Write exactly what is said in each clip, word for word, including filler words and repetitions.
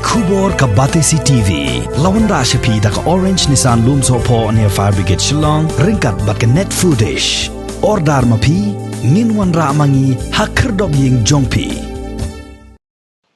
Khubor ka Batesi T V la wanrah sha phi da ka Orange Nissan Lumsohphoh near Fire Brigade Shillong ryngkat bad ka Net Foodish. Order ma phi, ngin wanrah ma ngi ha khyrdop ïing jong phi.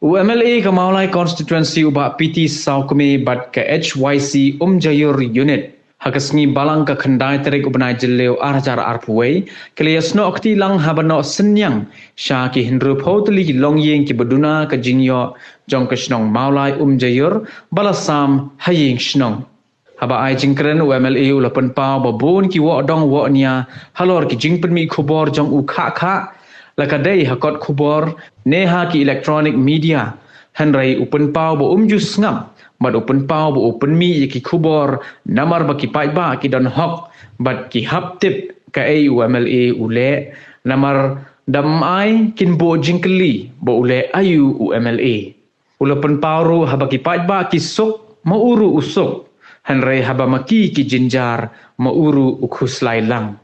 U M L A ka Mawlai Constituency u Bah P T Sawkmie bad ka H Y C Umjaiur Unit ha ka sngi Balang ka khyndai tarik u bnai Jylliew ar hajar arphew wei, ki la ïasnoh kti lang haba noh synñiang sha ki hynriewphew tylli ki longïing kiba duna ka jingïoh jong ka shnong Mawlai Umjaiur ba la sam ha ïing shnong. Haba ai jingkren, u M L A u la pynpaw ba bun ki woh dong woh nia halor ki jingpynmih khubor jong u khah khah, la ka dei ha kot khubor ne ha ki electronic media. Hynrei u pynpaw ba um ju sngap bad u pynpaw ba u pynmih ïa ki khubor namar ba ki paidbah ki don hok bad ki hap tip kaei u M L A u leh, namar da ym ai kin buh jingkylli ba u leh aïu u M L A. U la pynpaw ruh, haba ki paidbah ki suk, ma u ruh u suk. Hynrei haba ma ki ki jynjar, ma u ruh u khuslai lang.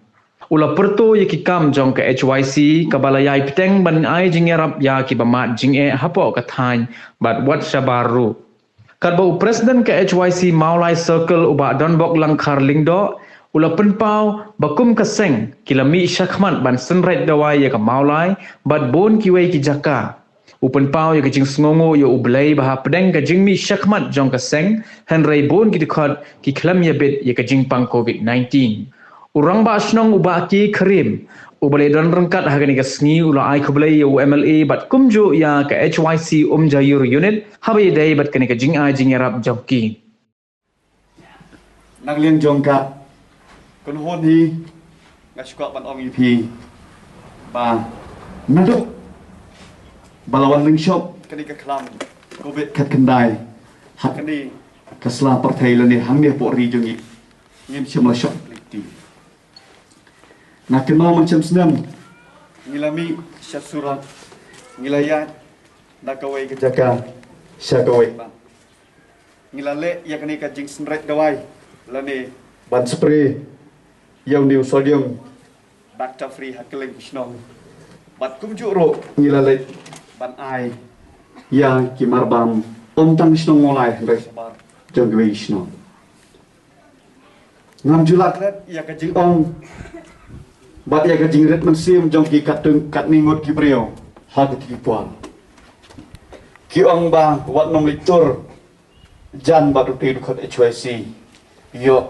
U la pyrto ïa ki kam jong ka H Y C kaba la ïai bteng ban ai jingïarap ïa kiba mad jingeh hapoh ka thaiñ bad wat shabar ruh. Katba u President ka H Y C Mawlai Circle u Bah Donbok Langkhar Lyngdoh u la pynpaw ba kum ka seng ki la mih shakhmat ban synreit dawai ïa ka Mawlai bad bun kiwei ki jaka. U pynpaw ïa ka jingsngewnguh ïa U Blei ba hapdeng ka jingmih shakhmat jong ka seng, hynrei bun ki dkhot ki khlem ïabit ïa ka jingpang covid nineteen. U Rangbah Shnong u Bah K Karim uba la don ryngkat ha kane ka sngi u la ai khublei ïa u M L A bad kumjuh ïa ka H Y C Umjaiur Unit haba ïadei bad kane ka jingai jingïarap jong ki. Na ka liang jong ka kynhun hi, nga sngewkwah ban ong ïa phi ba naduh ba la wan lyngshop kane ka khlam covid khatkhyndai ha kane ka sla pyrthei lane hangne hapoh ri jong ngi, ngim shym la shop lynti. Nga kynmaw mynshem snem ngi la mih sha Surat, ngi la ïaid na kawei ka jaka sha kawei pat. Ngi la leh ïa kane ka jingsynreit dawai lane ban spray ïa une u sodium bacta free ha kylleng ki shnong. Bad kumjuh ruh ngi la leit ban ai ïa ki marbam ym tang shnong Mawlai hynrei shabar jong kiwei ki shnong. Ngam ju lah klet ïa ka jingong bad ïa ka jingrit mynsiem jong ki katto katne ngut ki briew ha kito ki por. Ki ong ba wat nym leit tur jan bad utei u dkhot H Y C, ïoh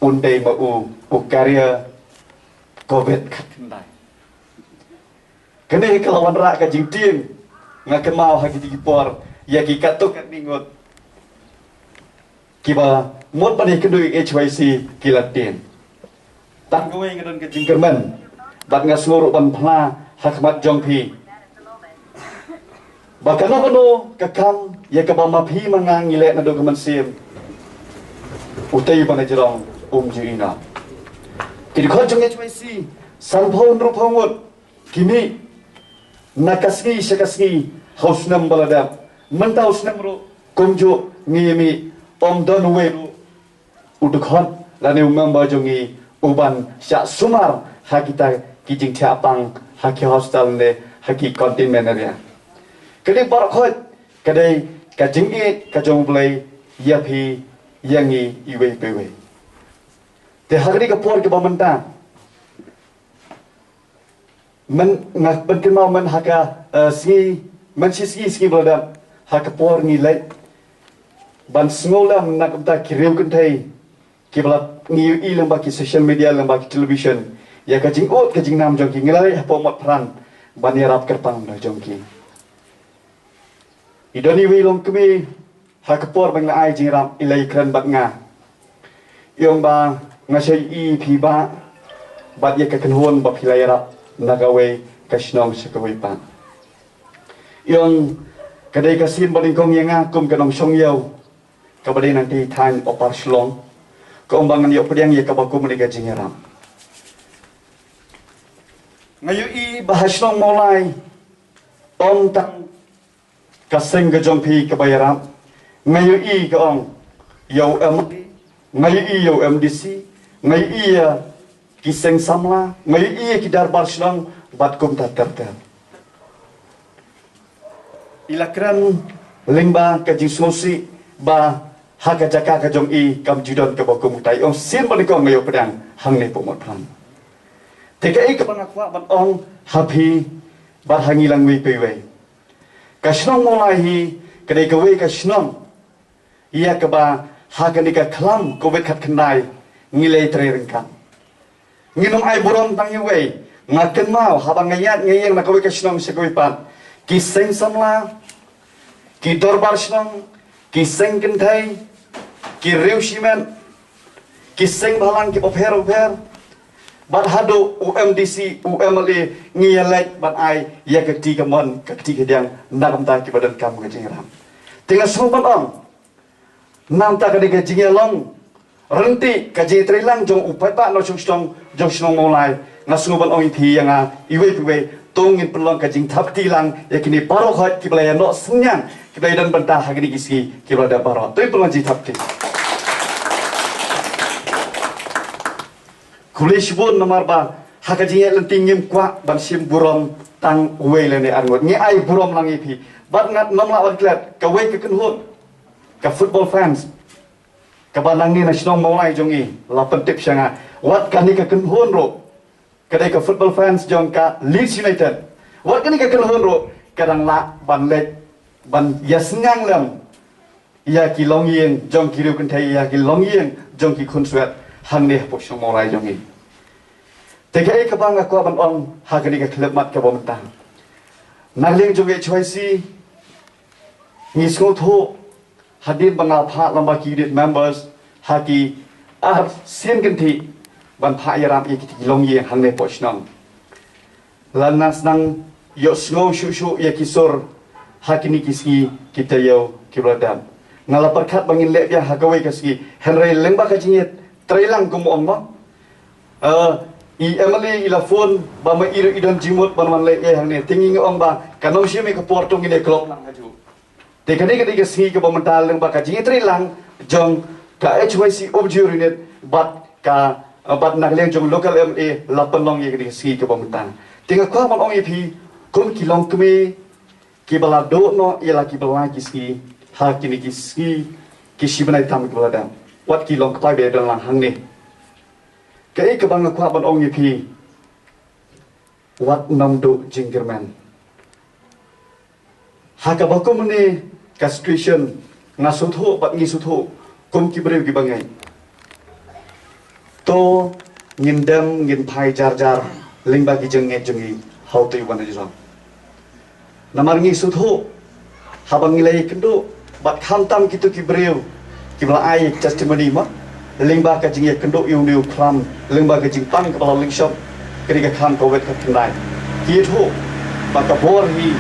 un dei ma u u carrier covid khatkhyndai. Kane ka la wanrah ka jingtieng, nga kynmaw ha kito ki por ïa ki katto katne ngut kiba mut ban ïakynduh ïa ka H Y C ki la tieng. Tang kawei nga don ka jingkyrmen bad nga sngew ruh ban phla ha khmat jong phi ba kano kano ka kam ïa kaba ma phi ma nga ngi leh naduh ka mynsiem, utei ba na jrong um ju ïehnoh. Ki dkhot jong ka H Y C sanphew hynriewphew ngut ki mih na ka sngi sha ka sngi ha u snem ba la dep. Mynta u snem ruh kumjuh ngi mih, ym don uwei ruh u dkhot lane u member jong ngi uban shah sumar ha kita ki jingthiah pang ha ki hostel ne ha ki containment area. Ka dei baroh khoit ka dei ka jingïeit ka jong U Blei ïa phi ïa ngi iwei pa iwei. Te ha kane ka por kaba mynta, men nga pynkynmaw men ha ka, eh, sngi, men shi sngi, sngi ba la dep, ha ka por ngi leit ban sngewlem na ka bynta ki riew kynthei kiba la ngi ïohi lyngba ki social media, lyngba ki television, ïa ka jingud ka jingnam jong ki, ngi la leit hapoh Motphran ban ïarap kyrpang da jong ki. I don iwei i longkmie ha ka por ba nga ai jingïarap i la ïakren bad nga. I ong ba nga shah ïohi ïa phi bah bad ïa ka kynhun ba phi la ïarap na kawei ka shnong sha kawei pat. I ong ka dei ka sien ba nyngkong ïa nga kum ka nongshong ïew kaba dei nangtei thaiñ Upper Shillong. Ka ong ba ngan ïoh pdiang ïa kaba kum kane ka jingïarap. Nga ïohi ba ha shnong Mawlai ym tang ka seng ka jong phi kaba ïarap. Nga ïohi, ka ong, ïa u M D A, nga ïohi ïa u M D C, nga ïohi ïa ki seng samla, nga ïohi ïa ki dorbar shnong bad kumta ter ter. I la kren Lyngba ka jingsngewsih ba ha ka jaka ka jong i kam ju don kaba kum utai, ong sien ba nyngkong nga ïoh pdiang hangne hapoh Motphran. Te kaei kaba nga kwah ban ong ha phi bad ha ngi lang wei pa wei, ka shnong Mawlai hi ka dei kawei ka shnong ïa kaba ha kane ka khlam Covid khatkhyndai ngi la ïatrei ryngkat. Ngin ym ai burom tang ïa uwei. Nga kynmaw haba nga ïaid nga ïeng na kawei ka shnong sha kawei pat, ki seng samla, ki dorbar shnong, ki seng kynthei, ki riew shimet, ki seng bhalang kiba pher bapher, bad haduh u M D C, u M L A, ngi ïaleit ban ai ïa ka kti kamon, ka kti kadiang na ka bynta kiba donkam ka jingïarap. Te nga sngew ban ong, na ka bynta kane ka jingïalong ryntih, ka jingïatreilang jong u paidbah nongshong shnong jong shnong Mawlai, nga sngew ban ong ïa phi ïa nga, iwei pa iwei, to ngin pynlong ka jingthap kti lang ïa kine baroh khoit kiba la ïa noh synñiang, kiba la ïa don bynta ha kine ki sngi kiba la dep baroh. To ngin pynlong jingthap kti. Khublei shibun namar ba ha ka jingïaid lynti ngim kwah ban shim burom tang uwei lane ar ngut. Ngi ai burom lang ïa phi. Bad ngat nym lah ban klet, kawei ka kynhun, ka football fans, kaba nangne na shnong Mawlai jong ngi la pyntip sha nga. Wat kane ka kynhun ruh ka dei ka football fans jong ka Leeds United. Wat kane ka kynhun ruh ka dang lah ban leit ban ïasngewlem ïa ki longïing jong ki riew kynthei, ïa ki longïing jong ki khunswet hangne hapoh shnong Mawlai jong ngi. Te kaei kaba nga kwah ban ong ha kane ka khyllipmat kaba mynta, na liang jong H Y C ngi sngewthuh hadien ba nga phah lem bad ki unit members ha ki ar sien kynthih ban phah ïarap ïa ki longïing hangne hapoh shnong. Lada nang sngew ïohsngew shuh shuh ïa ki sur ha kine ki sngi ki taïew kiba la dep, nga la pyrkhat ba ngin leh biang ha kawei ka sngi. Hynrei lyngba ka jingïatreilang kum ong ba, eh, i M L A i la phone ba ma i ruh i don jingmut ban wan leh ei hangne. Te ngi ong ba kan ym shim ïa ka por, to ngin ïa klop lang hajuh. Te kane ka dei ka sngi kaba mynta lyngba ka jingïatreilang jong ka H Y C Umjur Unit bad ka, bad na liang jong local M L A la pynlong ïa kane ka sngi kaba mynta. Te nga kwah ban ong ïa phi kum ki longkmie kiba la duh noh ïa la kiba la ki sngi ha kine ki sngi ki shi bnai tam kiba la dep, wat ki longkmie ba ïa don lang hangne. Kaei kaba nga kwah ban ong ïa phi, wat nym duh jingkyrmen. Ha kaba kum kane ka situation nga sngewthuh bad ngi sngewthuh kum ki briew kiba ngeit, to ngin dem ngin phai jar jar lyngba ki jingngeit jong ngi ha uto u bynta jong. Namar ngi sngewthuh haba ngi la ïakynduh bad khamtam kito ki briew kiba la ai testimony ma lyngba ka jingïakynduh ïa une u khlam, lyngba ka jingpang kaba la lyngshop, ka dei ka khlam Covid khatkhyndai. Ki ïathuh ba ka bor hi,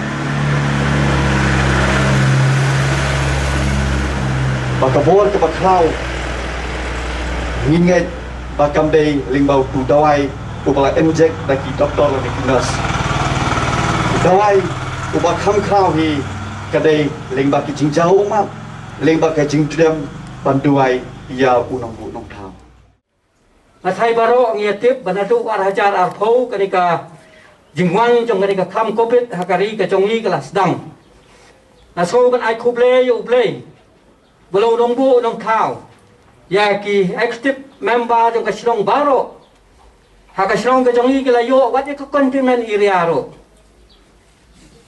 ba ka bor kaba khraw ngi ngeit ba kam dei lyngba utu u dawai uba la inject da ki doktor lane ki nurse. U dawai uba kham khraw hi ka dei lyngba ki jingjaw ummat, lyngba ka jingdem ban duwai ïa u nongbuh nongthaw. Nga sngew baroh ngi ïa tip ba naduh ar hajar arphew kane ka jingwan jong kane ka kham Covid ha ka ri ka jong ngi ka la sdang. Nga sngew ban ai khublei ïa U Blei, ba la u nongbuh nongthaw, ïa ki executive member jong ka shnong baroh ha ka shnong ka jong ngi ki la ïoh, wat ïa ka containment area ruh.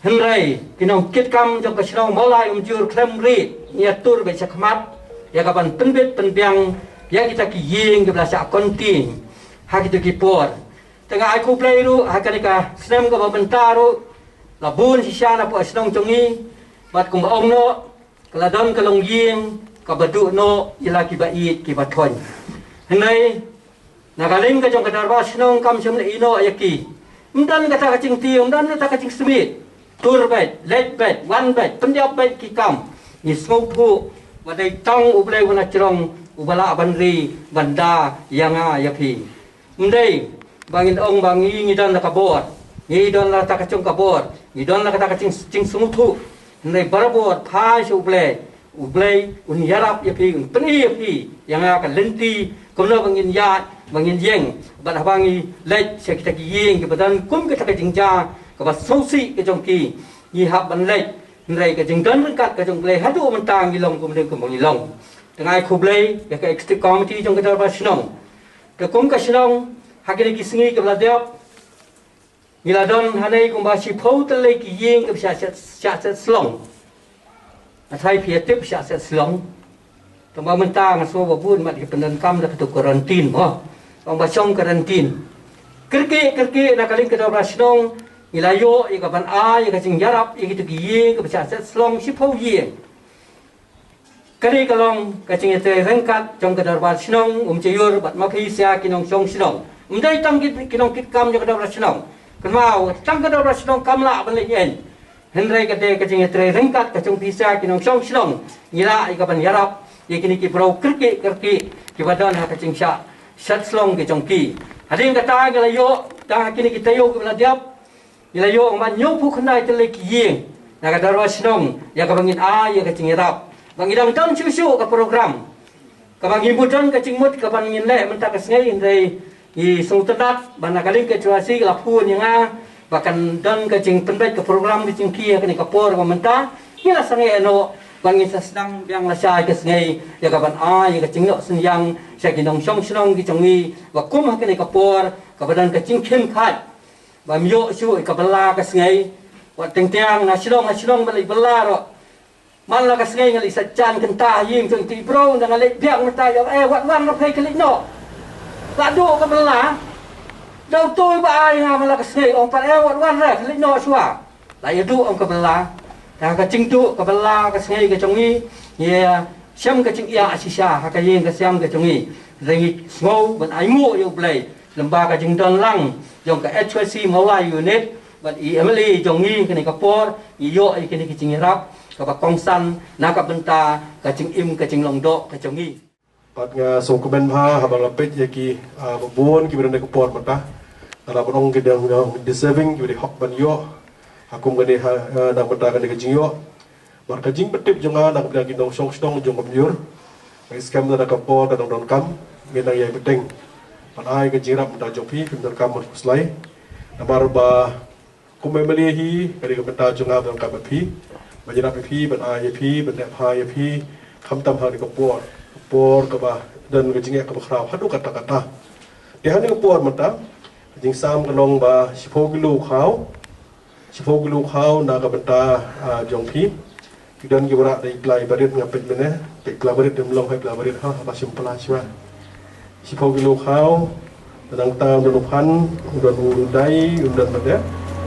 Hynrei ki nongkitkam jong ka shnong Mawlai Umjur khlem ri ngi ïa tur beit shakhmat ïa ka ban pynbit pynbiang ïa kita ki ïing kiba la shah contain ha kito ki por. Te nga ai khublei ruh ha kane ka snem kaba mynta ruh la bun shisha na poh shnong jong ngi bad kumba ong noh, ka la don ka longïing kaba duh noh ïa la kiba ïeit kiba thoiñ. Hynrei na ka liang ka jong ka dorbar shnong kam shym la ïeh noh ïa ki. Ym don kata ka jingtiew, ym don kata ka jingsmit. Tur beit, leit beit, wan beit, pynïap beit ki kam. Ngi sngewthuh ba dei tang U Blei uba na jrong uba lah ban ri ban da ïa nga ïa phi. Ym dei ba ngin ong ba ngi ngi don la ka bor, ngi don la kata ka jong ka bor, ngi don la kata ka jing, jingsngewthuh. Hynrei barabor phai sha U Blei, U Blei un ïarap ïa phi, un pyni ïa phi ïa nga ka lynti kumno ba ngin ïaid ba ngin ïeng. Bad haba ngi leit sha kita ki ïing kiba don kum kita ka jingjia kaba sngewsih ka jong ki, ngi hap ban leit Hynrei ka jingdon ryngkat ka jong U Blei haduh mynta ngi long kumne kumba ngi long. Te nga ai khublei ïa ka executive committee jong ka dorbar shnong. Te kum ka shnong ha kine ki sngi kiba la dep, ngi la don hangne kumba shiphew tylli ki ïing kiba shah set, shah set slong. Nga tharai phi ïa tip shah set slong. Tang ba mynta nga sngew ba bun mat ki pyndonkam da katu quarantine mo. Tang ba shong quarantine. Kyrkieh kyrkieh na ka liang ka dorbar shnong, ngi la ïoh ïa ka ban ai ïa ka jingïarap ïa kitu ki ïing kiba shah set slong shiphew ïing. Kane ka long ka jingïatrei ryngkat jong ka dorbar shnong Umjaiur bad ma phi sha ki nongshong shnong. Ym dei tang ki, ki nongkitkam jong ka dorbar shnong. Kynmaw tang ka dorbar shnong kam lah ban leit ïeng. Hynrei ka dei ka jingïatrei ryngkat ka jong phi sha ki nongshong shnong. Ngi lah ïa ka ban ïarap ïa kine ki briew kyrkieh kyrkieh kiba don ha ka jingshah set slong ki jong ki. Hadien kata ngi la ïoh tang ha kine ki taïew kiba la dep, ngi la ïoh ban hynñiewphew khyndai tylli ki ïing na ka dorbar shnong ïa kaba ngin ai ïa ka jingïarap. Ba ngi dang don shuh shuh ka program kaba ngi mut don ka jingmut kaba ngin leh mynta ka sngi, hynrei ngi sngewtynnat ba na ka liang ka H Y C ka la phone ïa nga ba kan don ka jingpynbeit ka program ka jong ki ha kane ka por ba mynta. Ngi la sangeh noh ba ngin sa sdang biang lashai ka sngi ïa ka ban ai ïa ka jingnoh synñiang sha ki nongshong shnong ki jong ngi ba kum ha kane ka por kaba don ka jingkhim khait. Bym ïoh shuh ïa ka bylla ka sngi. Wat teng teng na shnong ha shnong ba leit bylla ruh. Man la ka sngi nga leit sa jan kynta ha ïing jong ki briew, nga leit biang mynta ïa, eh, wat wan ruh phi, ka leit noh. La duh ka bylla. Dei to ba ai nga man la ka sngi, ong pat, eh, wat wan ruh, ka leit noh shuwa. La ïa duh ong ka bylla. Te ka jingduh ka bylla ka sngi ka jong ngi, ïa shem ka jingïa shisha ha ka ïing ka sem ka jong ngi. Te ngi sngew ban ainguh ïa U Blei lem bad ka jingdon lang jong ka H Y C Mawlai Unit bad i M L A jong ngi kane ka por, ngi ïoh ïa kine ki jingïarap kaba kongsan na ka bynta ka jingim ka jinglong doh ka jong ngi. Bad nga sngewkmen bha haba nga peit ïa ki, ah, ba bun kiba don ha ka por mynta. Nga la ban ong ki dang, dang deserving, kiba dei hok ban ïoh ha kum kane, ha, ah, na ka bynta kane ka jingïoh. Bad ka jingpyntip jong nga na ka bynta ki nongshong shnong jong ka Umjaiur, nga skhem na ka por ka dang donkam, ngin nang ïai bteng ban ai ka jingïarap mynta jong phi, phim donkam ban khuslai. Namar ba kum M L A hi, ka dei ka bynta jong nga ban ïarap ïa phi, ban ïarap ïa phi, ban ai ïa phi, ban leh bha ïa phi, khamtam ha kane ka por, ka por kaba don ka jingeh kaba khraw haduh katta katta. Te ha kane ka por mynta ka jingsam ka long ba shiphew kilo khaw, shiphew kilo khaw na ka bynta, ah, jong phi. Ki don kiba rah da i pla i barit, nga peit mynne, peit pla barit, ym long ha i pla barit, ha, haba shim pla shuwa. Shiphew kilo khaw, te nangta ym don u phan, ym don u dai, ym don mynne.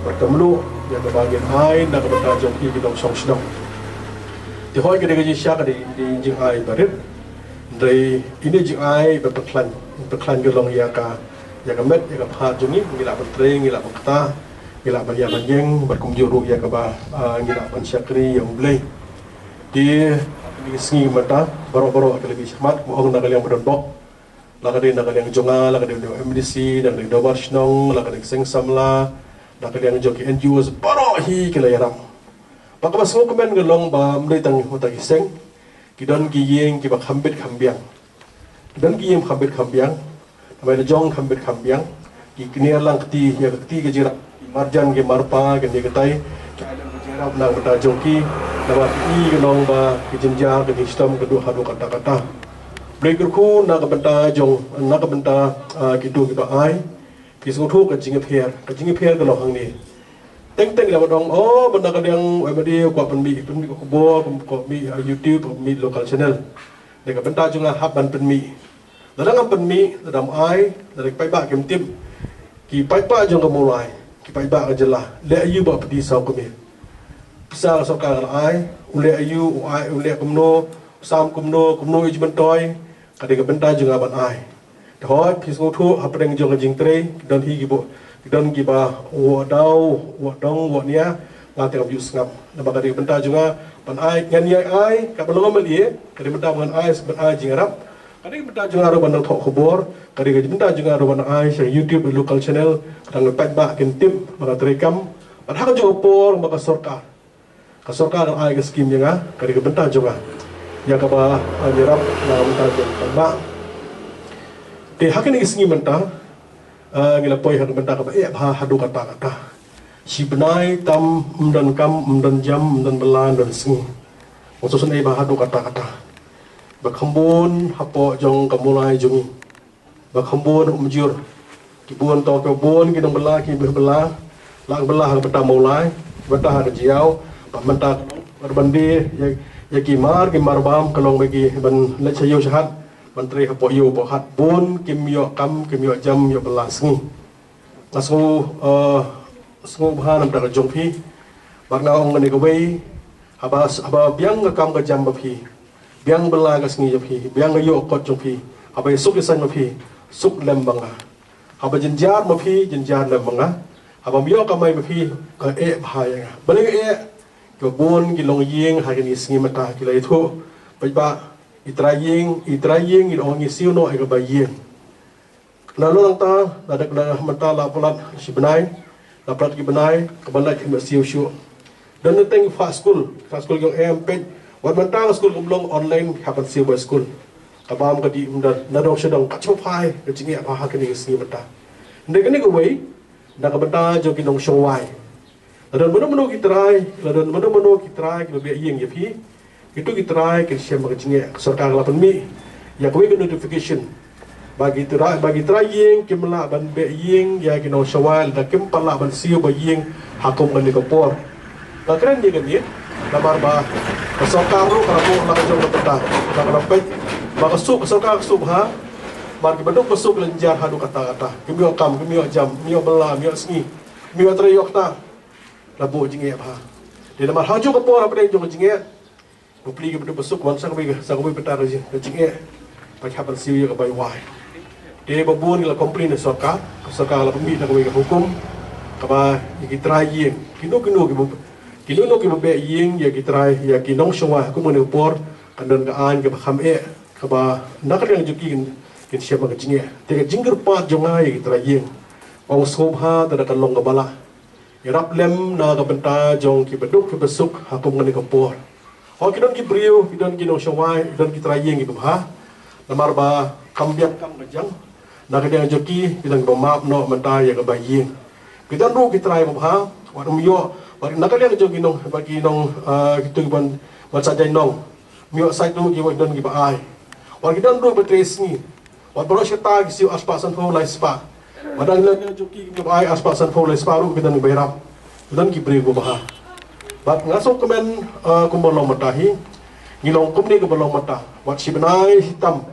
Bad ka mluh ïa kaba ngin ai na ka bynta jong phi ki nongshong shnong. Te hooid ka dei ka jingshai, ka dei, dei jingai barit. Hynrei ine jingai ba pynkhlaiñ, pynkhlaiñ ka long ïa ka, ïa ka met, ïa ka phad jong ngi, ngi lah ban trei, ngi lah ban kta, ngi lah ban ïa ban ïeng, bad kumjuh ruh ïa kaba, ah, ngi lah ban shakri ïa U Blei. Te ha kine ki sngi mynta, baroh baroh ki la mih shakhmat, kumba ong na ka liang ba donbok. La ka dei na ka liang jong nga, la ka dei na ka liang M D C, na ka liang dorbar shnong, la ka dei seng samla, na ka liang jong ki N G Os, baroh hi ki la ïarap. Ba kaba sngewkmen ka long ba ym dei tang ha uta ki seng, ki don ki ïing kiba kham bit kham biang. Don ki ïing kham bit kham biang, namar la jong kham bit kham biang, ki knieh lang kti, ïa ka kti ka jingïarap, ki marjan ki marpa, kane katai, ki ai lang ka jingïarap na ka bynta jong ki, namar ki i ka long ba ka jingjia ka jingshitom ka duh haduh katta katta. Blei kyrkhu na ka bynta jong, na ka bynta, ah, kito kiba ai, ki sngewthuh ka jingïapher, ka jingïapher ka long hangne. Teng teng la ba dang ong, oh, ba na ka liang Y M D A u kwah pynmih, pynmih ka khubor, kwah mih, ah, YouTube, kwah mih local channel. Dei ka bynta jong nga hap ban pynmih. Lada ngam pynmih, lada ym ai, lada ki paidbah kim tip. Ki paidbah jong ka Mawlai, ki paidbah ka jylla, leh aïu ba pdiang saw kmie. Pisa ka sorkar ka la ai, u leh aïu, u ai, u leh kumno, u sam kumno, kumno i jingmyntoi, ka dei ka bynta jong nga ban ai. Te hooid, phi sngewthuh, hapdeng jong ka jingtrei, don hi kiba, don kiba, wa daw, wa dong, wa nia, nga te ngam ju sngap. Namar ka dei ka bynta jong nga ban ai, ngan ïai ai, katba long M L A, ka dei bynta ban ai, ban ai jingïarap. Ka dei ka bynta jong nga ruh ban nang thoh khubor, ka dei ka bynta jong nga ruh ban ai sha YouTube local channel, ka dang paidbah kin tip ba nga treikam. Bad ha ka jong ka por ba ka sorkar, ka sorkar ka ai ka skim ïa nga, ka dei ka bynta jong nga. Ïa kaba, ah, ïarap na ka bynta jong ka paidbah. Te ha kine ki sngi mynta, ah, ngi la poi ha ka bynta kaba eh bha haduh katta katta. Shi bnai tam ym don kam, ym don jam, ym don bylla, ym don sngi. Nga sngewsynei bha haduh katta katta ba kham bun hapoh jong ka mulai jong ngi ba kham bun um jur. Ki bun to ki bun ki nongbylla, ki beh bylla, la bylla ha ka bynta mulai, bynta ha ka jingïaw, ba mynta ka ban die ïa, ïa ki mar, ki mar bam ka long ba ki ban leit sha ïew sha hat, ban trei hapoh ïew hapoh hat. Bun kim ïoh kam, kim ïoh jam, ïoh bylla sngi. Nga sngew, eh, sngewbha namar ka jong phi. Bad nga ong kane kawei, haba, haba biang ka kam ka jam ba phi, biang bylla ka sngi jong phi, biang ka ïoh kot jong phi, haba ïasuk ïasain ba phi, suk lem ba nga. Haba jynjar ba phi, jynjar lem ba nga. Haba ym ïoh kamai ba phi, ka eh bha ïa nga. Balei ka eh? Ka bun ki longïing ha kine ki sngi mynta ki la ïathuh. Paidbah, i trai ïing, i trai ïing, i ong ngi siew noh ïa ka bai ïing. Na long nangta, la dak na mynta la palat shi bnai, la palat ki bnai, ka ban lait ki siew shuh. Don na teng fa skul, fa skul jong em peit, wat mynta ka skul kum long online, ha ban siew ba skul. Ka bam ka dih ym don, na dong sha dong, ka chip phai, ka jingeh bha ha kine ki sngi mynta. Hynrei kane kawei, na ka bynta jong ki nongshong wai. La don mano mano ki trai, la don mano mano ki trai kiba beh ïing ïa phi. Kito ki trai kin shem ka jingeh, ka sorkar ka la pynmih ïa kawei ka notification ba ki trai, ba ki trai ïing kim lah ban beh ïing ïa ki nongshong wai lada kim pat lah ban siew ba ïing ha kum kane ka por. Nga kren ïa kane namar ba ka sorkar ruh ka la buh la ka jong ka bynta, ka la peit ba ka suk, ka sorkar ka suk ha, ba kiba duk ba suk lynjar haduh katta katta. Kim ïoh kam, kim ïoh jam, kim ïoh bylla, kim ïoh sngi, kim ïoh trei ïoh kta. La buh jingeh bha. Te namar ha jong ka por hapdeng jong ka jingeh, bapli kiba duk ba suk wan sa kawei, sa kawei bynta ka jing, ka jingeh. Ba ki hap ban siew ïa ka bai wai. Te ba bun ki la complain ïa sorkar, ka sorkar la pynmih da kawei ka hukum kaba ïa ki trai ïing, kino kino kiba, kino kino kiba beh ïing ïa ki trai, ïa ki nongshong wai ha kum kane ka por, kan don ka aiñ kaba kham eh, kaba na ka liang jong ki kin, kin shem ka jingeh. Te ka jingkyrpad jong nga ïa ki trai ïing, ong sngewbha te da kan long kaba lah. Ïarap lem na ka bynta jong kiba duk kiba suk ha kum kane ka por. Hooid ki don ki briew, ki don ki nongshong wai, ki don ki trai ïing kiba bha. Namar ba kam biang kam ka jam. Na ka liang jong ki, ki don kiba map noh mynta ïa ka bai ïing. Ki don ruh ki trai ba bha, wat ym ïoh, wat na ka liang jong ki nong, ba ki nong, ah, kito kiban, ban sa jai nong. Ym ïoh sait ruh ki, wat don kiba ai. Wat ki don ruh ba trei sngi. Wat baroh shi katta ki siew arspah sanphew lai spah. Wat dang leh ki jong ki kiba ai arspah sanphew lai spah ruh ki don kiba ïarap. Ki don ki briew kiba bha. Bad nga sngewkmen, eh, kumba long mynta hi. Ngi long kumne kumba long mynta. Wat shi bnai shi tam.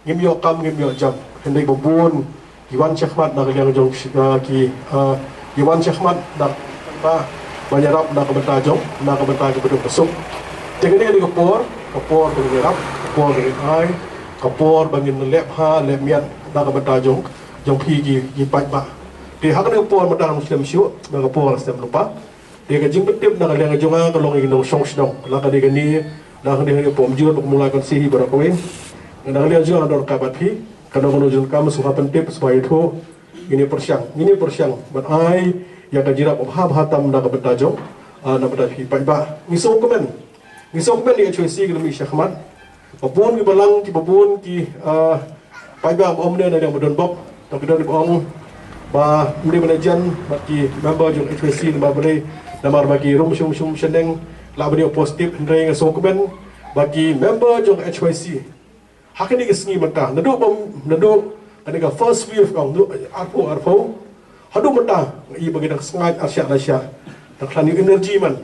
Ngim ïoh kam, ngim ïoh jam. Hynrei ba bun ki wan shakhmat na ka liang jong, eh, ki, eh, ki wan shakhmat na ba, ban ïarap na ka bynta jong, na ka bynta kiba duk ba suk. Te kane ka dei ka por, ka por ba ngin ïarap, ka por ba ngin ai, ka por ba ngin leh bha leh miat na ka bynta jong, jong phi ki, ki paidbah. Te ha kane ka por mynta ngam slem shuh, na ka por slem lypa. Te ka jingpyntip na ka liang jong nga ka long ïa ki nongshong shnong. Na ka dei kane, na ka dei kane pom jur ba kumba nga kren shi hi baroh kawei. Na ka liang jong nga ka donkam bad phi, kano kano jong ka sngewbha pyntip, sngewbha ïathuh. Ngin ïa pyrshang, ngin ïa pyrshang ban ai ïa ka jingïarap ba bha bha tam na ka bynta jong, ah, na ka bynta phi paidbah. Ngi sngewkmen, ngi sngewkmen ïa H Y C ki la mih shakhmat. Ba bun ki balang, kiba bun ki, ah, paidbah ba ym dei na liang ba donbok, to ki don ba ong ba ym dei ban jan bad ki member jong H Y C namar balei, namar ba ki rung shum shum shaneng, lah ban ïoh positive, hynrei nga sngewkmen ba ki member jong H Y C. Ha kine ki sngi mynta, naduh ba, naduh kane ka first wave ka, naduh arphew, arphew, haduh mynta, nga i ba ki dang sngaid arshah arshah. Dang khlad ïa u energy man.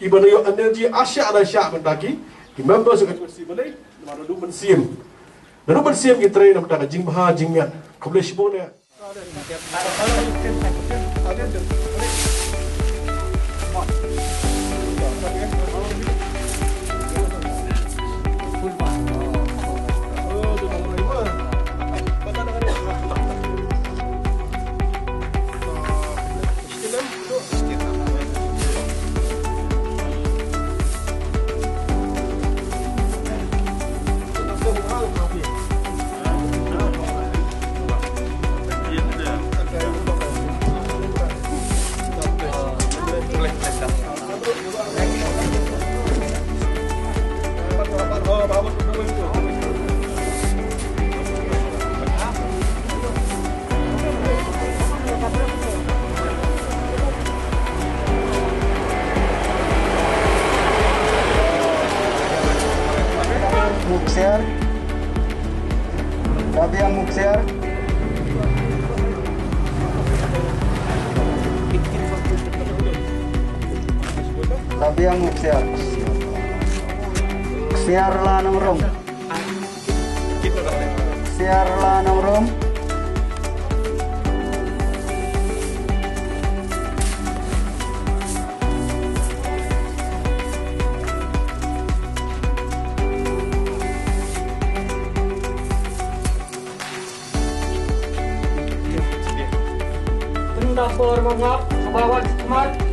I ba dang ïoh energy arshah arshah mynta ki, ki members ka H Y C balei, namar naduh mynsiem. Naduh mynsiem ki trei na ka bynta ka jingbha jingmiat. Khublei shibun ïa. Muksiar. Dabiang Muksiar. Dabiang Muksiar. Ksiar la nang rum. Ksiar la nang rum. Tunda por mangap, kabawan khmat.